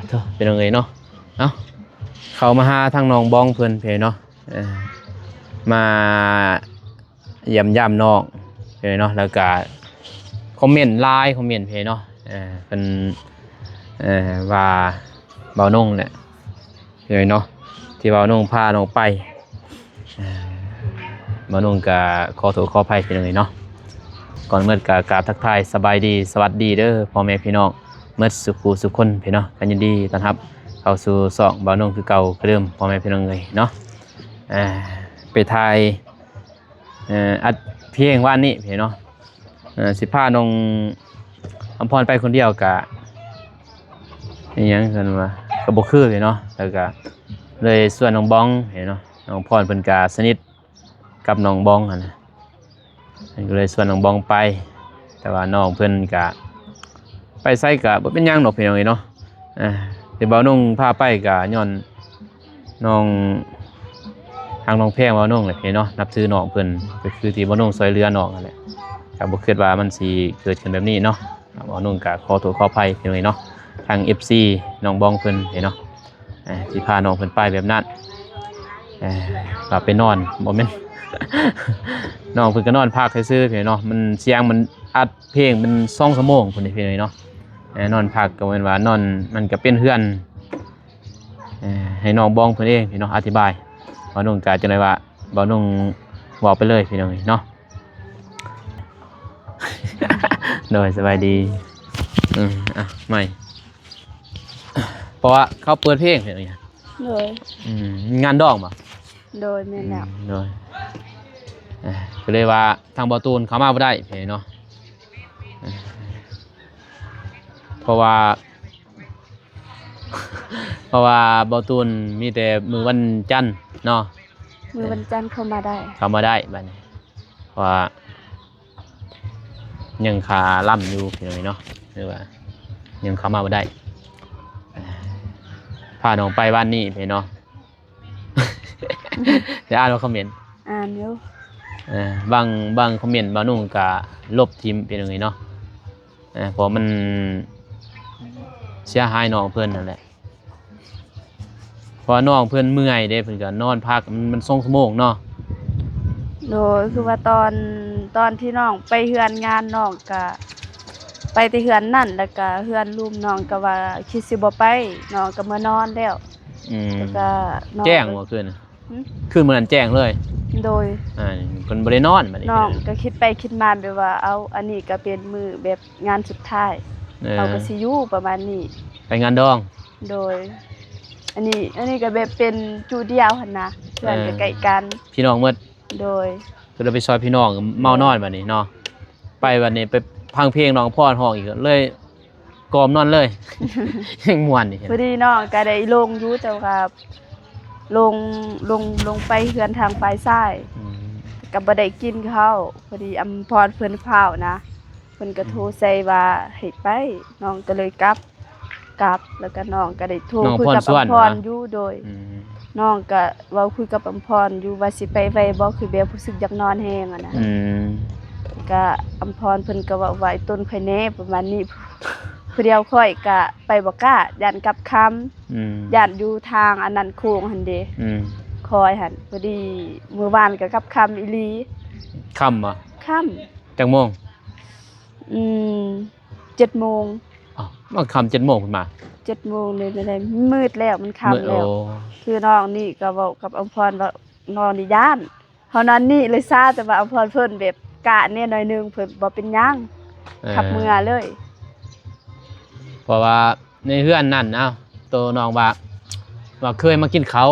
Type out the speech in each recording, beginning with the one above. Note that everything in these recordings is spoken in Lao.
ໂທ້ ພີ່ນ້ອງເອີຍເນາະ ເອົ້າ ເຂົ້າມາຫາທາງນ້ອງບອງເພິ່ນເພເນາະ ເອີ ມາຢ້ຽມຢາມນ້ອງເພເນາະ ແລ້ວກະຄອມເມັນຫຼາຍຄອມເມັນເພເນາະ ເອີ ເພິ່ນ ເອີ ວ່າບ່າວນົງແຫຼະ ເອີຍເນາະ ທີ່ວ່ານ້ອງພານ້ອງໄປ ເອີ ບ່າວນົງກະຂໍໂທດຂໍອະໄພພີ່ນ້ອງເອີຍເນາະ ກ່ອນອື່ນກະກາບທັກທາຍສະບາຍດີ ສະຫວັດດີເດີພໍ່ແມ່ພີ່ນ້ອງໝົດສູ່ຜູ້ສູ່ຄົນພີ່ນ້ອງ ກະຍິນດີຕ້ອນຮັບເຂົ້າສູ່ຊ່ອງບ່າວນົງຄືເກົ່າຄືເດີມພໍ່ແມ່ພີ່ນ້ອງເອີຍເນາະ ເອີ ໄປຖ່າຍ ເອີ ອັດເພງວານນີ້ພີ່ນ້ອງເນາະ ເອີ ຊິພານ້ອງອຳພອນໄປຄົນດຽວກະ ອີ່ຫຍັງຊັ້ນວ່າ ກະບໍ່ຄືເນາະ ແລ້ວກະເລີຍຊວນນ້ອງບອງເນາະ ນ້ອງອຳພອນເພິ່ນກະສະໜິດກັບນ້ອງບອງຫັ້ນນະ ເພິ່ນກະເລີຍຊວນນ້ອງບອງໄປ ແຕ່ວ່ານ້ອງເພິ່ນກະ ໄປໃສກະບໍ່ເປັນຫຍັງດອກພີ່ນ້ອງເອີຍເນາະ ເອີ ທີ່ບ່າວນົງພາໄປກະຍ້ອນນ້ອງຮັກນ້ອງແພງບ່າວນົງແຫຼະພີ່ນ້ອງເນາະ ນັບຖືນ້ອງເພິ່ນ ກະຄືທີ່ບ່າວນົງຊ່ວຍເຫຼືອນ້ອງຫັ້ນແຫຼະ ກະບໍ່ຄິດວ່າມັນຊິເກີດຂຶ້ນແບບນີ້ເນາະ ບ່າວນົງກະຂໍໂທດຂໍອະໄພພີ່ນ້ອງເອີຍເນາະ ທາງເອັຟຊີນ້ອງບອງເພິ່ນເນາະ ເອີ ທີ່ພານ້ອງເພິ່ນໄປແບບນັ້ນ ເອີ ວ່າໄປນອນ ບໍ່ແມ່ນ ນ້ອງເພິ່ນກະນອນພັກຊື່ໆເນາະ ມັນສຽງມັນອັດ ເພງເປັນສອງຊົ່ວໂມງພຸ້ນເດ້ພີ່ນ້ອງເນາະ ເອີ ນອນພັກກະແມ່ນວ່ານອນ ມັນກະເປັນເຮືອນ ເອີ ໃຫ້ນ້ອງບອງເພິ່ນເອງພີ່ນ້ອງ ອະທິບາຍ ບ່າວນົງກະຈັ່ງໃດວ່າ ບ່າວນົງເວົ້າໄປເລີຍພີ່ນ້ອງເນາະ ໂດຍ ສະບາຍດີ ອືມ ອ່ະ ໃໝ່ ເພາະວ່າເຂົາເປີດເພງພີ່ນ້ອງ ໂດຍ ອືມ ງານດອງບໍ່? ໂດຍ ແມ່ນແລ້ວ ອືມ ໂດຍ ເອີ ກະເລີຍວ່າທາງບ່າວຕູນເຂົ້າມາບໍ່ໄດ້ເນາະ ເອີ ເພາະວ່າ ເພາະວ່າບ່າວຕູນມີແຕ່ມື້ວັນຈັນເນາະ ມື້ວັນຈັນເຂົ້າມາໄດ້ ເຂົ້າມາໄດ້ບາດນີ້ ເພາະວ່າ ຍັງຄາລ່ຳຢູ່ພີ່ນ້ອງເນາະ ຫຼືວ່າຍັງເຂົ້າມາບໍ່ໄດ້ ພານ້ອງໄປວານນີ້ເນາະ ໄດ້ອ່ານບໍ່ຄອມເມັນ? ອ່ານຢູ່ ເອີ ບາງ ບາງຄອມເມັນບ່າວນຸ່ງກະລົບຖິ້ມພີ່ນ້ອງເນາະ ເອີ ເພາະມັນເສຍຫາຍນ້ອງເພິ່ນຫັ້ນແຫຼະ ເພາະວ່ານ້ອງເພິ່ນເມື່ອຍເດ້ ເພິ່ນກະນອນພັກ ມັນ ມັນສອງຊົ່ວໂມງເນາະ ໂດຍ ຄືວ່າຕອນ ຕອນທີ່ນ້ອງໄປເຮືອນງານ ນ້ອງກະໄປແຕ່ເຮືອນນັ້ນ ແລ້ວກະເຮືອນລຸ່ມ ນ້ອງກະວ່າຄິດຊິບໍ່ໄປ ນ້ອງກະເມືອນອນແລ້ວ ອືມ ແລ້ວກະນ້ອງ ແຈ້ງບໍ່ຄືນ ຫື? ຄືນມື້ນັ້ນແຈ້ງເລີຍ ໂດຍ ອ່າ ເພິ່ນບໍ່ໄດ້ນອນບາດນີ້ ນ້ອງກະຄິດໄປຄິດມາແບບວ່າ ເອົ້າ ອັນນີ້ກະເປັນມື້ແບບງານສຸດທ້າຍ ເອີ ເຮົາກະຊິຢູ່ປະມານນີ້ ໄປງານດອງ ໂດຍ ອັນນີ້ ອັນນີ້ກະແບບເປັນຈຸດດຽວຫັ້ນນະ ເພື່ອນກະໃກ້ກັນ ພີ່ນ້ອງໝົດ ໂດຍ ກະໄດ້ໄປຊ່ອຍພີ່ນ້ອງເມົານອນບາດນີ້ເນາະ ໄປບາດນີ້ໄປຟັງເພງນ້ອງພອນຮ້ອງອີກ ເລີຍກອມນອນເລີຍ ແຮງມ່ວນນີ້ ພໍດີນ້ອງກະໄດ້ລົງຢູ່ ແຕ່ວ່າລົງ ລົງ ລົງໄປເຮືອນທາງຝ່າຍຊ້າຍ ອືມ ກະບໍ່ໄດ້ກິນເຂົ້າ ພໍດີອຳພອນເພິ່ນຟ້າວນະ ເພິ່ນກະໂທໃສ່ວ່າໃຫ້ໄປ ນ້ອງກະເລີຍກັບ ກັບ ແລ້ວກະນ້ອງກະໄດ້ໂທຄຸຍກັບອຳພອນຢູ່ ໂດຍ ອືມ ນ້ອງກະເວົ້າຄຸຍກັບອຳພອນຢູ່ວ່າຊິໄປໄວບໍ່ ຄືແບບຮູ້ສຶກຢາກນອນແຮງຫັ້ນນະ ອືມ ກະອຳພອນເພິ່ນກະເວົ້າວ່າ ໄອ້ຕົນຂ້ອຍແດ່ ປະມານນີ້ ຜູ້ດຽວຂ້ອຍກະໄປບໍ່ກ້າ ຢ້ານກັບຄ່ຳ ອືມ ຢ້ານຢູ່ທາງອັນນັ້ນໂຄ້ງຫັ້ນເດ ອືມ ຄອຍຫັ້ນ ພໍດີມື້ວານກະກັບຄ່ຳອີ່ຫຼີ ຄ່ຳບໍ່? ຄ່ຳ ຈັກໂມງ? ອືມ ເຈັດໂມງ ອ້າວ ມາຄ່ຳເຈັດໂມງພຸ້ນມາ ເຈັດໂມງເລີຍ ມື້ແລງມືດແລ້ວ ມັນຄ່ຳແລ້ວ ຄືນ້ອງນີ້ກະເວົ້າກັບອຳພອນວ່າ ນ້ອງນີ້ຢ້ານ ເຮົານອນນີ້ເລີຍຊາ ແຕ່ວ່າອຳພອນເພິ່ນແບບກະແນ່ໜ້ອຍໜຶ່ງ ເພິ່ນບໍ່ເປັນຫຍັງ ເອີ ຂັບເມືອເລີຍ ເພາະວ່າໃນເຮືອນນັ້ນ ເອົ້າ ໂຕນ້ອງວ່າ ວ່າເຄີຍມາກິນເຂົ້າ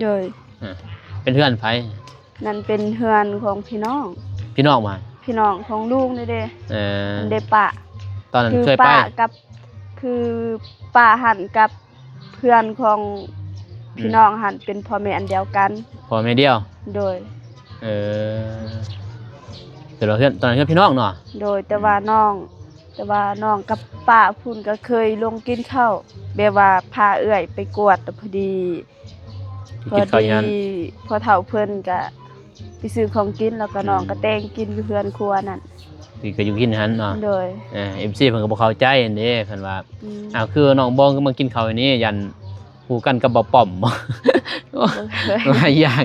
ໂດຍ ເປັນເຮືອນໃຜ? ນັ້ນເປັນເຮືອນຂອງພີ່ນ້ອງ ພີ່ນ້ອງວ່າ ພີ່ນ້ອງຂອງລຸງນີ້ເດ ເອີ ເພິ່ນໄດ້ປະ ຕອນນັ້ນເຄີຍໄປ ຄືປະກັບ ຄືປະຫັ້ນກັບເພື່ອນຂອງ ອືມ ພີ່ນ້ອງຫັ້ນເປັນພໍ່ແມ່ອັນດຽວກັນ ພໍ່ແມ່ດຽວ ໂດຍ ເອີ ແຕ່ວ່າເຮືອນ ຕອນນັ້ນເຮືອນພີ່ນ້ອງເນາະ ໂດຍ ແຕ່ວ່າ ອືມ ນ້ອງ ແຕ່ວ່ານ້ອງກັບປ້າພຸ້ນກະເຄີຍລົງກິນເຂົ້າ ແບບວ່າພາເອື້ອຍໄປກວດ ແລ້ວພໍດີ ພໍດີພໍ່ເຖົ້າເພິ່ນກະໄປຊື້ຂອງກິນ ແລ້ວກະ ອືມ ນ້ອງກະແຕ່ງກິນຢູ່ເຮືອນຄົວນັ້ນ ທີ່ກໍຢູ່ກິນຫັ້ນເນາະ ໂດຍ ເອີ ເອັຟຊີເພິ່ນກໍບໍ່ເຂົ້າໃຈຫັ້ນເດ້ ເພິ່ນວ່າ ອືມ ອ້າວ ຄືນ້ອງບອງຄືມາກິນເຂົ້າຢູ່ນີ້ ຢ້ານ ຮູ້ກັນກັບບ່າວປ້ອມບໍ? ບໍ່ເຄີຍ ຫຼາຍຢ່າງ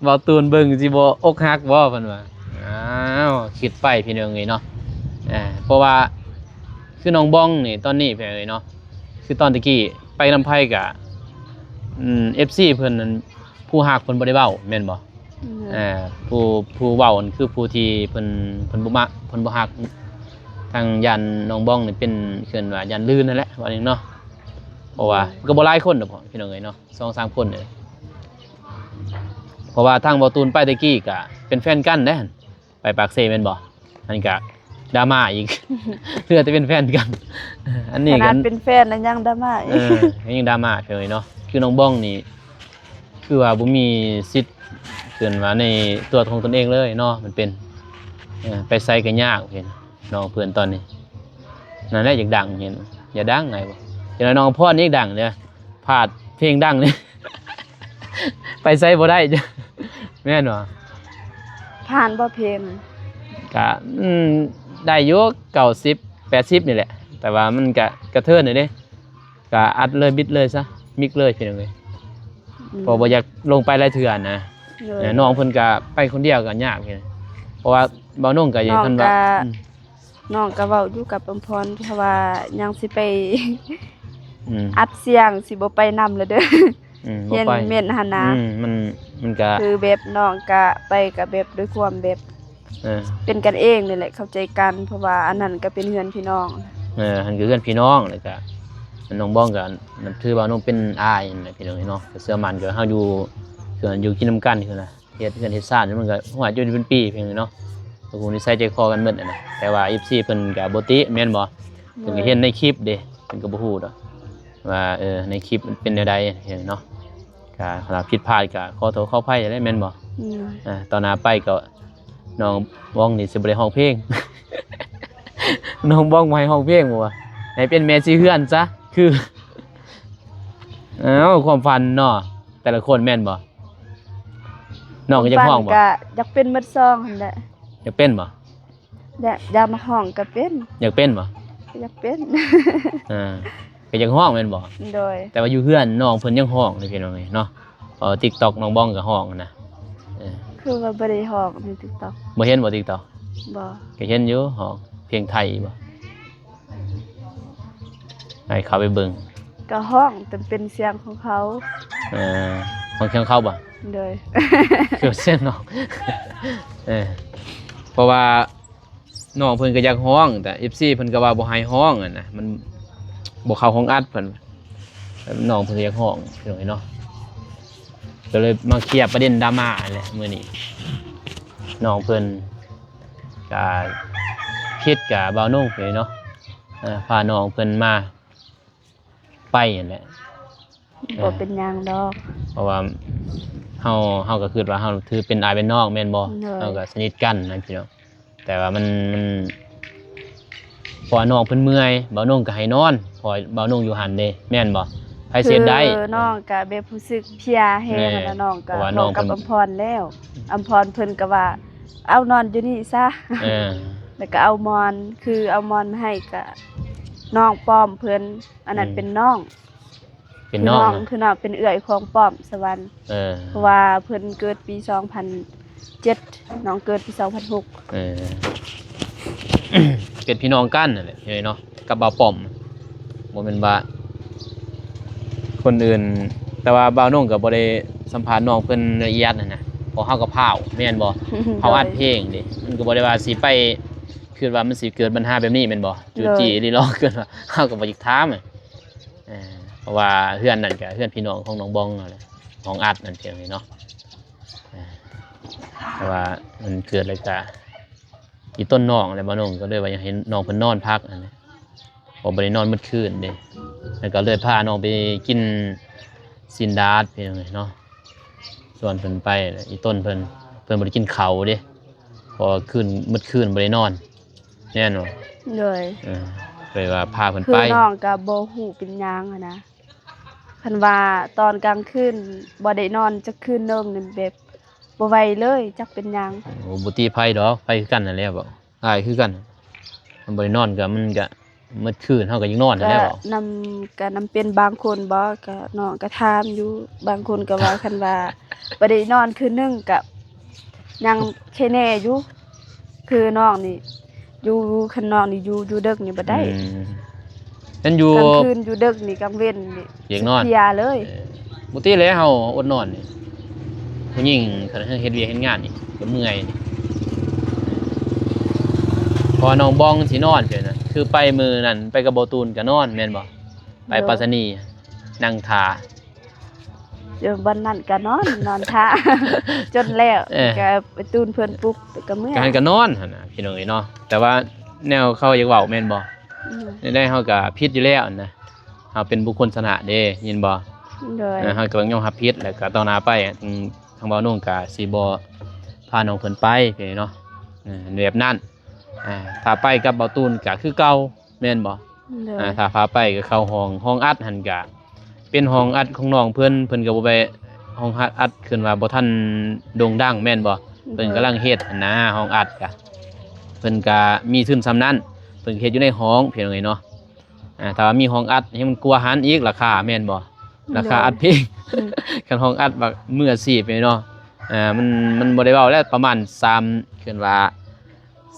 ບ່າວຕູນເບິ່ງຊິບໍ່ອົກຫັກບໍ ເພິ່ນວ່າ. ອ້າວ ຄິດໄປພີ່ນ້ອງເອີຍເນາະ ເພາະວ່າຄືນ້ອງບອງນີ້ ຕອນນີ້ພີ່ນ້ອງເອີຍເນາະ ຄືຕອນຕະກີ້ໄປນຳໃຜກະ ອືມ ເອັຟຊີເພິ່ນນັ້ນ ຜູ້ຮັກເພິ່ນບໍ່ໄດ້ເວົ້າແມ່ນບໍ່? ເອີ ເອີ ຜູ້ ຜູ້ເວົ້ານັ້ນຄືຜູ້ທີ່ເພິ່ນ ເພິ່ນບໍ່ມັກ ເພິ່ນບໍ່ຮັກ ທາງຢ້ານນ້ອງບອງນີ້ເປັນ ເອີ້ນວ່າຢ້ານລື່ນຫັ້ນແຫຼະ ວ່າຈັ່ງເນາະ ເພາະວ່າ ເອີ ມັນກໍບໍ່ຫຼາຍຄົນດອກ ພີ່ນ້ອງເອີຍເນາະ ສອງສາມຄົນນີ້ແຫຼະ ເພາະວ່າທາງບ່າວຕູນໄປແຕ່ກີ້ກະເປັນແຟນກັນເດ້ ໄປປາກເຊແມ່ນບໍ່? ອັນນີ້ກະດຣາມາອີກ ເຫຼືອແຕ່ເປັນແຟນກັນ ອັນນີ້ ຂະໜາດເປັນແຟນແລ້ວຍັງດຣາມາອີກ ເອີ ຍັງດຣາມາເລີຍເນາະ ຄືນ້ອງບອງນີ້ ຄືວ່າບໍ່ມີສິດ ເອີ້ນວ່າໃນຕົວຂອງຕົນເອງເລີຍເນາະ ມັນເປັນ ເອີ ໄປໃສກໍຍາກ ເຫັນ ນ້ອງເພິ່ນຕອນນີ້ ນັ້ນແຫຼະຢາກດັງ ເຫັນ ຢ່າດັງໄງ ຈັກໜ້ອຍນ້ອງອຳພອນນີ້ດັງເດ້ ພາດເພງດັງນີ້ ໄປໃສບໍ່ໄດ້ ແມ່ນບໍ່? ຜ່ານບໍ່ເພງ? ກະ ອືມ ໄດ້ຢູ່ ເກົ້າສິບ ແປດສິບນີ້ແຫຼະ ແຕ່ວ່າມັນກະກະເທີນແລ້ວເດ້ ກະອັດເລີຍ ບິດເລີຍຊະ ມິກເລີຍ ພີ່ນ້ອງເອີຍ ອືມ ເພາະບໍ່ຢາກລົງໄປຫຼາຍເທື່ອນະ ໂດຍ ເອີ ນ້ອງເພິ່ນກະໄປຄົນດຽວກະຍາກ ເພາະວ່າບ່າວນົງກະ ນ້ອງ ຄັນວ່າ ກະ ອືມ ນ້ອງກໍເວົ້າຢູ່ກັບອຳພອນ ເພາະວ່າຍັງຊິໄປ ອືມ ອັດສຽງ ຊິບໍ່ໄປນຳແລ້ວເດີ ອືມ ບໍ່ໄປ ເຫັນເມັນຫັ້ນນະ ອືມ ມັນ ມັນກະ ຄືແບບນ້ອງກະໄປກະແບບດ້ວຍຄວາມແບບ ເອີ ເປັນກັນເອງນີ້ແຫຼະ ເຂົ້າໃຈກັນ ເພາະວ່າອັນນັ້ນກໍເປັນເຮືອນພີ່ນ້ອງ ເອີ ຫັ້ນກໍເຮືອນພີ່ນ້ອງ ແລ້ວກະນ້ອງບອງກໍນັບຖືວ່ານ້ອງເປັນອ້າຍຫັ້ນແຫຼະ ພີ່ນ້ອງເນາະ ກໍເຊື່ອໝັ້ນ ກໍເຮົາຢູ່ ຄືຢູ່ກິນນຳກັນ ຄືນະ ເຮັດເຮືອນເຮັດຊານ ມັນກໍ ໂອ້ຍ ຢູ່ເປັນປີເພິ່ນເນາະ ກໍຮູ້ນິໄສໃຈຄໍກັນໝົດຫັ້ນນະ ແຕ່ວ່າເອັຟຊີເພິ່ນກໍບໍ່ຕິແມ່ນບໍ່? ເພິ່ນກໍເຫັນໃນຄລິບເດ້ ເພິ່ນກໍບໍ່ຮູ້ດອກວ່າ ເອີ ໃນຄລິບມັນເປັນແນວໃດເນາະ ກໍຖ້າຜິດພາດກໍຂໍໂທດຂໍອະໄພແຫຼະແມ່ນບໍ່? ອືມ ອ່າ ຕໍ່ໜ້າໄປກໍ ນ້ອງບອງນີ້ຊິບໍ່ໄດ້ຮ້ອງເພງ ນ້ອງບອງບໍ່ໃຫ້ຮ້ອງເພງບໍ່ວະ? ໃຫ້ເປັນແມ່ສີເຮືອນຊະ ຄື ເອົ້າ ຄວາມຝັນເນາະ ແຕ່ລະຄົນແມ່ນບໍ່? ນ້ອງກໍຢາກຮ້ອງບໍ່? ຄວາມຝັນກໍຢາກເປັນໝົດສອງຫັ້ນແຫຼະ ຢາກເປັນບໍ່? ຢາກ ຢາກມາຮ້ອງກໍເປັນ ຢາກເປັນບໍ່? ຢາກເປັນ ອ່າ ກໍຢາກຮ້ອງແມ່ນບໍ່? ໂດຍ ແຕ່ວ່າຢູ່ເຮືອນນ້ອງເພິ່ນຍັງຮ້ອງເລີຍ ພີ່ນ້ອງເອີຍເນາະ ເພາະວ່າຕິກຕັອກນ້ອງບອງກໍຮ້ອງຫັ້ນນະ ເອີ ຄືວ່າບໍ່ໄດ້ຮ້ອງໃນຕິກຕັອກ ບໍ່ເຫັນບໍ່ຕິກຕັອກ? ບໍ່ ກໍເຫັນຢູ່ ຮ້ອງເພງໄທບໍ່? ໃຫ້ເຂົ້າໄປເບິ່ງ ກໍຮ້ອງ ແຕ່ເປັນສຽງຂອງເຂົາ ເອີ ຂອງ ຂອງເຂົາບໍ່? ໂດຍ ຄືສຽງນ້ອງ ເອີ ເພາະວ່າ ນ້ອງເພິ່ນກໍຢາກຮ້ອງ ແຕ່ເອັຟຊີເພິ່ນກໍວ່າບໍ່ໃຫ້ຮ້ອງຫັ້ນນະ ມັນບໍ່ເຂົ້າຫ້ອງອັດເພິ່ນ ນ້ອງເພິ່ນກໍຢາກຮ້ອງ ພີ່ນ້ອງເອີຍເນາະ ກໍເລີຍມາເຄຍປະເດັນດຣາມາຫັ້ນແຫຼະມື້ນີ້ ນ້ອງເພິ່ນກໍຜິດກັບບ່າວນົງເນາະ ເອີ ພານ້ອງເພິ່ນມາ ໄປຫັ້ນແຫຼະ ບໍ່ເປັນຫຍັງດອກ ເອີ ເພາະວ່າເຮົາ ເຮົາກໍຄິດວ່າເຮົາຖືເປັນອ້າຍເປັນນ້ອງແມ່ນບໍ່? ໂດຍ ເຮົາກໍສະໜິດກັນນະພີ່ນ້ອງ ແຕ່ວ່າມັນ ມັນ ເພາະວ່ານ້ອງເພິ່ນເມື່ອຍ ບ່າວນົງກໍໃຫ້ນອນ ເພາະວ່າບ່າວນົງຢູ່ຫັ້ນເດ້ ແມ່ນບໍ່? ໃຜຊິເຮັດໄດ້? ຄືນ້ອງກໍແບບຮູ້ສຶກເພຍແຮງ ແມ່ນ ຫັ້ນນະ ນ້ອງກໍ ເພາະວ່ານ້ອງ ເວົ້າກັບ ເພິ່ນ ອຳພອນແລ້ວ ອຳພອນເພິ່ນກໍວ່າ ເອົານອນຢູ່ນີ້ຊະ ເອີ ແລ້ວກໍເອົາໝອນ ຄືເອົາໝອນມາໃຫ້ ກໍນ້ອງປອມເພິ່ນ ອັນນັ້ນ ອືມ ເປັນນ້ອງ ເປັນນ້ອງ ຄືນ້ອງ ນະ ຄືນ້ອງ ເປັນເອື້ອຍຂອງປ້ອມສະຫວັນ ເອີ ເພາະວ່າເພິ່ນເກີດປີສອງພັນເຈັດ ນ້ອງເກີດປີສອງພັນຫົກ ເອີ ເປັນພີ່ນ້ອງກັນນັ້ນແຫຼະເນາະ ກັບບ່າວປ້ອມ ບໍ່ແມ່ນວ່າຄົນອື່ນ ແຕ່ວ່າບ່າວນົງກໍບໍ່ໄດ້ສຳພາດນ້ອງເພິ່ນລະອຽດຫັ້ນນະ ເພາະເຮົາກໍພ້າວແມ່ນບໍ່? ພ້າວອັດເພງເດ້ ມັນກໍບໍ່ໄດ້ວ່າຊິໄປ ຄິດວ່າມັນຊິເກີດບັນຫາແບບນີ້ແມ່ນບໍ່? ຈູ້ຈີ້ ໂດຍ ລີລໍ ເກີດວ່າເຮົາກໍບໍ່ຢາກຖາມ ເອີ ເພາະວ່າເຮືອນນັ້ນກະເຮືອນພີ່ນ້ອງຂອງນ້ອງບອງນັ້ນແຫຼະ ຫ້ອງອັດນັ້ນ ເພງນີ້ເນາະ ເອີ ແຕ່ວ່າມັນເກີດແລ້ວກະ ອີ່ຕົນນ້ອງແຫຼະ ບ່າວນົງກໍເລີຍວ່າຢາກໃຫ້ນ້ອງເພິ່ນນອນພັກຫັ້ນແຫຼະ ເພາະບໍ່ໄດ້ນອນໝົດຄືນເດ້ ແລ້ວກໍເລີຍພານ້ອງໄປກິນຊີ້ນດາດ ເພງນີ້ເນາະ ຊວນເພິ່ນໄປ ແລ້ວອີ່ຕົນເພິ່ນ ເພິ່ນບໍ່ໄດ້ກິນເຂົ້າເດ້ ເພາະວ່າຄືນ ໝົດຄືນບໍ່ໄດ້ນອນ ແມ່ນບໍ່? ໂດຍ ເອີ ເລີຍວ່າພາເພິ່ນໄປ ຄືນ້ອງກໍບໍ່ຮູ້ເປັນຫຍັງຫັ້ນນະ ຄັນວ່າຕອນກາງຄືນບໍ່ໄດ້ນອນຈັກຄືນໜຶ່ງນີ້ ແບບບໍ່ໄຫວເລີຍ ຈັກເປັນຫຍັງ ໂອ້ ບໍ່ຕິໃຜດອກ ໃຜຄືກັນຫັ້ນແຫຼະ ອ້າຍຄືກັນ ມັນບໍ່ໄດ້ນອນກໍ ມັນກໍໝົດຄືນ ເຮົາກໍຢາກນອນຫັ້ນແຫຼະ. ກໍນຳ ກໍນຳເປັນບາງຄົນບໍ ກໍນ້ອງກໍຖາມຢູ່ ບາງຄົນກໍວ່າ ຄັນວ່າບໍ່ໄດ້ນອນຄືນໜຶ່ງກໍຍັງແຄ່ແນ່ຢູ່ ຄືນ້ອງນີ້ຢູ່ ຄັນນ້ອງນີ້ຢູ່ ຢູ່ເດິກນີ້ບໍ່ໄດ້. ອືມ ຄັນຢູ່ກາງຄືນຢູ່ເດິກນີ້ ກາງເວັນນີ້ຢາກນອນ ເພຍເລີຍ. ເອີ ປົກກະຕິແລ້ວເຮົາອົດນອນນີ້ ຜູ້ຍິງຄັນເຮັດວຽກເຮັດງານນີ້ກໍເມື່ອຍນີ້ ເພາະວ່ານ້ອງບອງຊິນອນເປັນນະ ຄືໄປມື້ນັ້ນໄປກັບບໍ່ຕູນກໍນອນແມ່ນບໍ່? ໄປປັດສະນີ ໂດຍ ນັ່ງຖ້າ ຢູ່ບ່ອນນັ້ນກໍນອນ ນອນຖ້າ ຈົນແລ້ວ ເອີ ກໍໄປຕູນເພິ່ນປຸກ ແລ້ວກໍເມືອ ກໍຫັ້ນກໍນອນຫັ້ນນະ ພີ່ນ້ອງເອີຍເນາະ. ແຕ່ວ່າແນວເຂົາຢາກເວົ້າແມ່ນບໍ່? ອືມ ແນວໃດເຮົາກໍຜິດຢູ່ແລ້ວຫັ້ນນະ ເຮົາເປັນບຸກຄົນສາທາລະນະເດ້ ຍິນບໍ່? ໂດຍ ເອີ ເຮົາກໍຕ້ອງຍອມຮັບຜິດ ແລ້ວກໍຕໍ່ໜ້າໄປ ອາ ທາງ ທາງບ່າວນົງກໍຊິບໍ່ພານ້ອງເພິ່ນໄປ ພີ່ນ້ອງເນາະ ເອີ ແບບນັ້ນ. ອາ ຖ້າໄປກັບບ່າວຕູນກໍຄືເກົ່າ ແມ່ນບໍ່? ໂດຍ ອາ ຖ້າພາໄປກໍເຂົ້າຫ້ອງ ຫ້ອງອັດຫັ້ນກະເປັນຫ້ອງອັດຂອງນ້ອງເພິ່ນ ເພິ່ນກໍບໍ່ໄປ ຫ້ອງອັດ ອັດຂຶ້ນວ່າບໍ່ທັນໂດ່ງດັງແມ່ນບໍ່? ໂດຍ ເພິ່ນກຳລັງເຮັດຫັ້ນນະ ຫ້ອງອັດກະ ເພິ່ນກະມີທຶນສ່ຳນັ້ນ ເພິ່ນເຮັດຢູ່ໃນຫ້ອງ ພີ່ນ້ອງເອີຍເນາະ. ອາ ຖ້າວ່າມີຫ້ອງອັດ ແຮງມັນກວ່າຫັ້ນອີກ ລາຄາແມ່ນບໍ່? ໂດຍ ລາຄາອັດເພງ ອືມ ຄັນຫ້ອງອັດແບບມືອາຊີບນີ້ເນາະ ອາ ມັນ ມັນບໍ່ໄດ້ເວົ້າແລ້ວ ປະມານສາມ ເອີ້ນວ່າ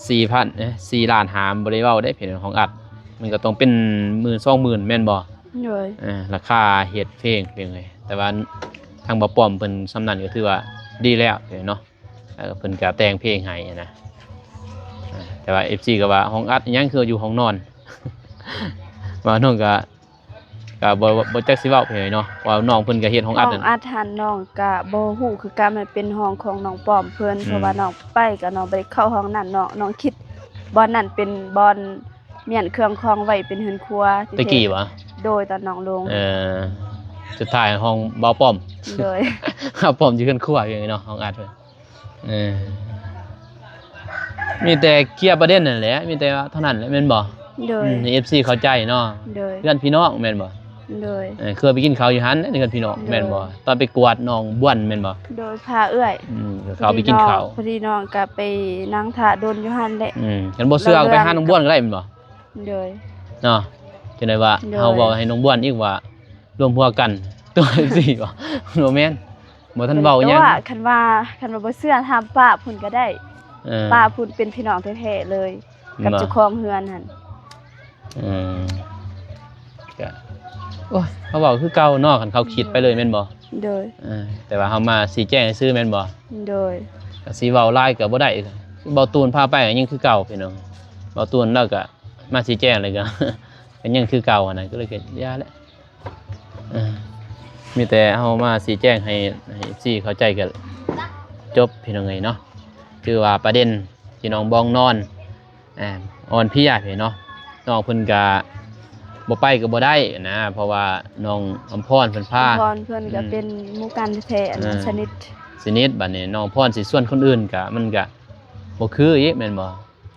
ສີ່ພັນ ເອີ ສີ່ລ້ານຫ້າ ບໍ່ໄດ້ເວົ້າເດ້ ເພງຫ້ອງອັດ ມັນກໍຕ້ອງເປັນໝື່ນສອງໝື່ນແມ່ນບໍ່? ໂດຍ ເອີ ລາຄາເຮັດເພງ ເພງເລີຍ. ແຕ່ວ່າທາງບ່າວປ້ອມເພິ່ນສ່ຳນັ້ນກໍຖືວ່າດີແລ້ວເນາະ ເອີ ເພິ່ນກໍແຕ່ງເພງໃຫ້ນະ. ເອີ ແຕ່ວ່າເອັຟຊີກໍວ່າຫ້ອງອັດອີຫຍັງຄືຢູ່ຫ້ອງນອນ ວ່ານ້ອງກໍ ກໍບໍ່ ບໍ່ຈັກຊິເວົ້າເປັນຫຍັງເນາະ ເພາະວ່ານ້ອງເພິ່ນກໍເຮັດຫ້ອງອັດ ຫ້ອງອັດຫັ້ນນ້ອງກໍບໍ່ຮູ້ຄືກັນ ມັນເປັນຫ້ອງຂອງນ້ອງປ້ອມເພິ່ນ ອືມ ເພາະວ່ານ້ອງໄປກໍນ້ອງບໍ່ໄດ້ເຂົ້າຫ້ອງນັ້ນເນາະ ນ້ອງຄິດບ່ອນນັ້ນເປັນບ່ອນມ້ຽນເຄື່ອງຂອງໄວ້ເປັນເຮືອນຄົວ ແຕ່ກີ້ຫວາ? ໂດຍ ຕອນນ້ອງລົງ ເອີ ສຸດທ້າຍຫ້ອງບ່າວປ້ອມ ໂດຍ ບ່າວປ້ອມຢູ່ເຮືອນຄົວເນາະ ຫ້ອງອັດເພິ່ນ. ເອີ ມີແຕ່ເຄຍປະເດັນນັ້ນແຫຼະ ມີແຕ່ວ່າເທົ່ານັ້ນແຫຼະແມ່ນບໍ່? ໂດຍ ອືມ ໃຫ້ເອັຟຊີເຂົ້າໃຈເນາະ ໂດຍ ເພື່ອນພີ່ນ້ອງແມ່ນບໍ່? ໂດຍ ເອີ ຄືໄປກິນເຂົ້າຢູ່ຫັ້ນເພື່ອນພີ່ນ້ອງ ໂດຍ ແມ່ນບໍ່? ຕອນໄປກວດນ້ອງບວນແມ່ນບໍ່? ໂດຍ ພາເອື້ອຍ ອືມ ເຂົາໄປກິນເຂົ້າ ພໍດີນ້ອງກໍໄປນັ່ງຖ້າດົນຢູ່ຫັ້ນແຫຼະ ອືມ ຄັນບໍ່ເຊື່ອກໍໄປຫານ້ອງບວນກໍໄດ້ແມ່ນບໍ່? ໂດຍ ເນາະ ຈັ່ງໃດວ່າ ໂດຍ ເຮົາເວົ້າໃຫ້ນ້ອງບວນອີກວ່າ ລວມຫົວກັນຕົວະ ຈັ່ງຊີ້ບໍ່? ບໍ່ແມ່ນ ບໍ່ທັນເວົ້າຫຍັງ ຄັນວ່າ ຄັນວ່າບໍ່ເຊື່ອຖາມປ້າພຸ້ນກໍໄດ້ ເອີ ປ້າພຸ້ນເປັນພີ່ນ້ອງແທ້ໆເລີຍ ກັບເຈົ້າຂອງເຮືອນຫັ້ນ ອືມ ກະ ໂອ້ຍ ເຮົາເວົ້າຄືເກົ່າເນາະ ຄັນເຂົາຄິດໄປເລີຍແມ່ນບໍ່? ໂດຍ ເອີ ແຕ່ວ່າເຮົາມາຊີ້ແຈງຊື່ແມ່ນບໍ່? ໂດຍ ກະຊິເວົ້າຫຼາຍກໍບໍ່ໄດ້ ບ່າວຕູນພາໄປກໍຍັງຄືເກົ່າພີ່ນ້ອງ ບ່າວຕູນລາວກໍມາຊີ້ແຈງແລ້ວກໍ ກໍຍັງຄືເກົ່າຫັ້ນນະ ກໍເລີຍກໍຢ່າແຫຼະ. ເອີ ມີແຕ່ເຮົາມາຊີ້ແຈງໃຫ້ ໃຫ້ເອັຟຊີເຂົ້າໃຈກໍຈົບພີ່ນ້ອງເອີຍເນາະ ຖືວ່າປະເດັນທີ່ນ້ອງບອງນອນ ອ່າ ອ່ອນເພຍເນາະ ນ້ອງເພິ່ນກະບໍ່ໄປກໍບໍ່ໄດ້ນະ ເພາະວ່ານ້ອງອຳພອນເພິ່ນພາ ອຳພອນເພິ່ນກໍ ອືມ ເປັນໝູ່ກັນແທ້ໆ ອັນນັ້ນ ອ່າ ສະໜິດ ສະໜິດ ບັດນີ້ນ້ອງອຳພອນຊິຊວນຄົນອື່ນກະ ມັນກະບໍ່ຄືອີກແມ່ນບໍ່?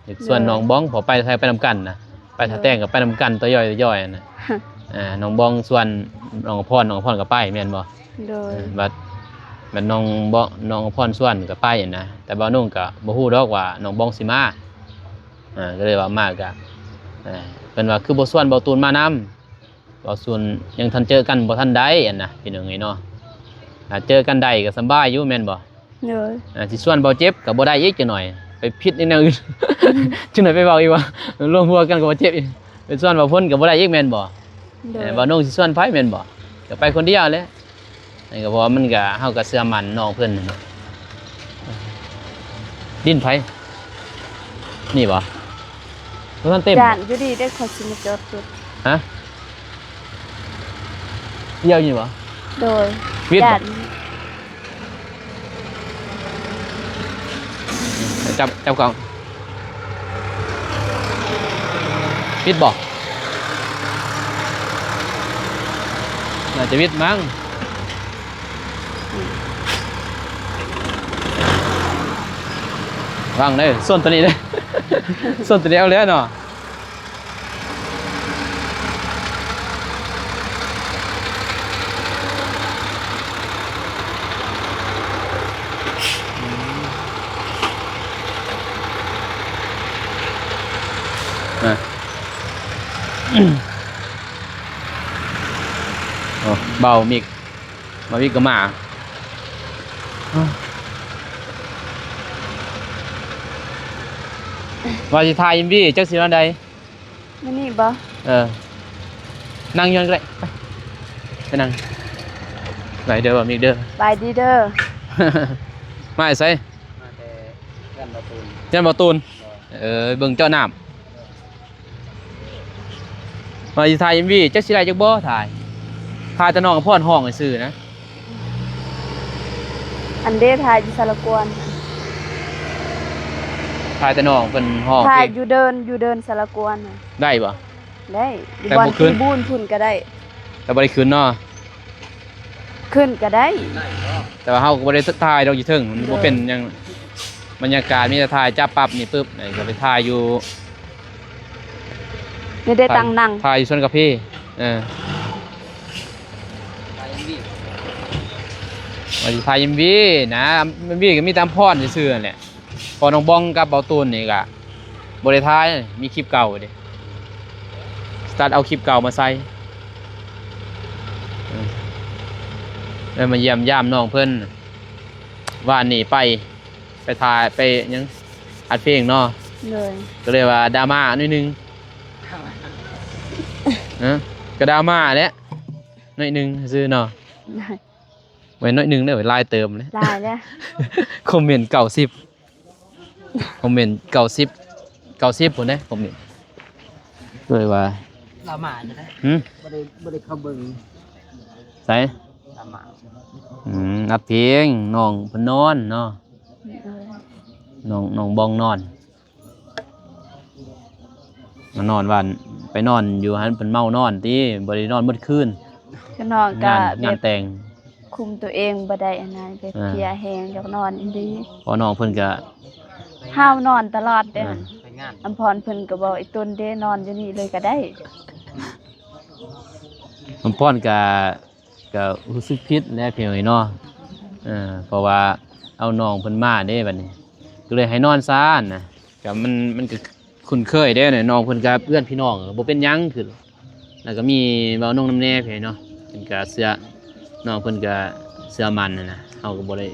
ຢາກຊວນ ໂດຍ ນ້ອງບອງ ເພາະໄປໃສໄປນຳກັນນະ ໄປທ່າແຕ່ງກໍໄປນຳກັນ ໂດຍ ຕະຍ້ອຍໆຫັ້ນນະ ອ່າ ນ້ອງບອງຊວນນ້ອງອຳພອນ ນ້ອງອຳພອນກໍໄປແມ່ນບໍ່? ໂດຍ ເອີ ບັດ ບັດນ້ອງບອງ ນ້ອງອຳພອນຊວນກໍໄປນະ ແຕ່ບ່າວນົງກໍບໍ່ຮູ້ດອກວ່ານ້ອງບອງຊິມາ ອ່າ ກໍເລີຍວ່າມາກໍ ອ່າ ເພິ່ນວ່າຄືບໍ່ຊວນບ່າວຕູນມານຳ ບ່າວສູນຍັງທັນເຈີກັນບໍ່ທັນໄດ້ຫັ້ນນະ ພີ່ນ້ອງເອີຍເນາະ ຖ້າເຈີກັນໄດ້ກໍສະບາຍຢູ່ແມ່ນບໍ່? ໂດຍ ອ່າ ຊິຊວນເບົາເຈັບກໍບໍ່ໄດ້ອີກ ຈັກໜ້ອຍໄປຜິດໃນແນວອື່ນ ຈັກໜ້ອຍໄປເວົ້າອີກວ່າ ລວມຫົວກັນກັບເບົາເຈັບອີກ ໄປຊວນເບົາພົນກໍບໍ່ໄດ້ອີກແມ່ນບໍ່? ໂດຍ ເອີ ບ່າວນົງຊິຊວນໃຜແມ່ນບໍ່? ກໍໄປຄົນດຽວແຫຼະ ອັນນີ້ກໍເພາະວ່າມັນກໍ ເຮົາກໍເຊື່ອໝັ້ນນ້ອງເພິ່ນເນາະ ດິນໃຜ? ນີ້ບໍ່? ບໍ່ທັນເຕັມ ຢ້ານຢູ່ດີເດ້ ຂ້ອຍຊິມາຈອດລົດ ຮະ? ດຽວນີ້ບໍ່? ໂດຍ ວິດບໍ່? ຢ້ານ ຈັບ ຈັບກ້ອງ ວິດບໍ່? ໜ້າຈະວິດມັ້ງ ວາງເດີ ສົ້ນຕົວນີ້ເດີ ສົ້ນຕົວນີ້ເອົາແລ້ວເນາະ. ໂອ້ ເບົາມິກ ເບົາມິກກໍມາ. ວ່າຊິຖ່າຍເອັມວີ ຈັກຊິແນວໃດ? ມື້ນີ້ບໍ່? ເອີ ນັ່ງຢູ່ຫັ້ນກໍໄດ້ ໄປ ໄປນັ່ງ. ໄປເດີ ເບົາມິກເດີ ສະບາຍດີເດີ. ມາແຕ່ໃສ? ມາແຕ່ເຮືອນບ່າວຕູນ. ເຮືອນບ່າວຕູນ. ໂດຍ. ເອີ ເບິ່ງເຈາະນ້ຳ. ວ່າຊິຖ່າຍເອັມວີ ຈັກຊິໄດ້ຈັກບໍ່ ຖ່າຍ ຖ່າຍແຕ່ນ້ອງອຳພອນຮ້ອງຊື່ໆນະ. ອັນເດ ຖ່າຍຢູ່ສາລະກວນ ຖ່າຍແຕ່ນ້ອງເພິ່ນຮ້ອງ ຖ່າຍຢູ່ເດີ່ນ ຢູ່ເດີ່ນສາລະກວນ. ໄດ້ບໍ່? ໄດ້ ຢູ່ ແຕ່ບໍ່ຂຶ້ນ ບ່ອນທີ່ບູນພຸ້ນກໍໄດ້ ແຕ່ບໍ່ໄດ້ຂຶ້ນເນາະ. ຂຶ້ນກໍໄດ້ ແຕ່ວ່າເຮົາກໍບໍ່ໄດ້ຖ່າຍດອກຢູ່ເທິງ ມັນບໍ່ເປັນຫຍັງ. ບັນຍາກາດມີແຕ່ຖ່າຍ ຈັບປັບນີ້ປຶບ ກໍໄປຖ່າຍຢູ່ ນີ້ໄດ້ຕັ້ງນັ່ງ ຖ່າຍຢູ່ສວນກາເຟ. ເອີ ວ່າຊິຖ່າຍເອັມວີນະ ເອັມວີກໍມີແຕ່ອຳພອນຊື່ໆນັ້ນແຫຼະ. ເພາະນ້ອງບອງກັບເບົາຕູນນີ້ກະບໍ່ໄດ້ຖ່າຍ ມີຄລິບເກົ່າເດ້ ຕັດເອົາຄລິບເກົ່າມາໃສ່. ເອີ ໄດ້ມາຢ້ຽມຢາມນ້ອງເພິ່ນ ວານນີ້ໄປ ໄປຖ່າຍ ໄປຫຍັງ ອັດເພງເນາະ. ໂດຍ. ກໍເລີຍວ່າດຣາມາໜ້ອຍໜຶ່ງ ເນາະ ກໍດຣາມາແຫຼະ ໜ້ອຍໜຶ່ງຊື່ເນາະ. ໂດຍ. ບໍ່ແມ່ນໜ້ອຍໜຶ່ງເດີ ຫຼາຍເຕີບເລີຍ ຫຼາຍແລ້ວ ຄອມເມັນເກົ້າສິບ ຄອມເມັນເກົ້າສິບ ເກົ້າສິບພຸ້ນເດ້ ຄອມເມັນ. ໂດຍວ່າ ລາວມາແລ້ວນະ. ຫື? ບໍ່ໄດ້ ບໍ່ໄດ້ເຂົ້າເບິ່ງ. ໃສ? ລາວມາ. ອືມ ອັດເພງ ນ້ອງເພິ່ນນອນເນາະ. ໂດຍ. ນ້ອງ ນ້ອງບອງນອນ ມານອນບ້ານ ໄປນອນຢູ່ຫັ້ນ ເພິ່ນເມົານອນຕິ ບໍ່ໄດ້ນອນໝົດຄືນ. ກໍນ້ອງກໍ ງານ ງານແຕ່ງ ຄຸມຕົວເອງບໍ່ໄດ້ຫັ້ນນະ ແບບ ອ່າ ເພຍແຮງ ຢາກນອນອີ່ຫຼີ. ເພາະນ້ອງເພິ່ນກໍ ຫ້າວນອນຕະຫຼອດເດ້. ອ່າ ອຳພອນເພິ່ນກໍບອກອີ່ຕົນເດ້ ນອນຢູ່ນີ້ເລີຍກໍໄດ້. ອຳພອນກໍ ກໍຮູ້ສຶກຜິດແຫຼະພີ່ນ້ອງເອີຍເນາະ ເອີ ເພາະວ່າເອົານ້ອງເພິ່ນມາເດ້ ບັດນີ້ກໍເລີຍໃຫ້ນອນຊະນະ. ກໍມັນ ມັນກໍຄຸ້ນເຄີຍເດ້ ນ້ອງເພິ່ນກັບເພື່ອນພີ່ນ້ອງ ບໍ່ເປັນຫຍັງ. ຄື ແລ້ວກໍມີເວົ້ານ້ອງນຳແດ່ພີ່ນ້ອງເນາະ ເພິ່ນກໍເຊື່ອ ນ້ອງເພິ່ນກໍເຊື່ອໝັ້ນຫັ້ນນະ. ເຮົາກໍບໍ່ໄດ້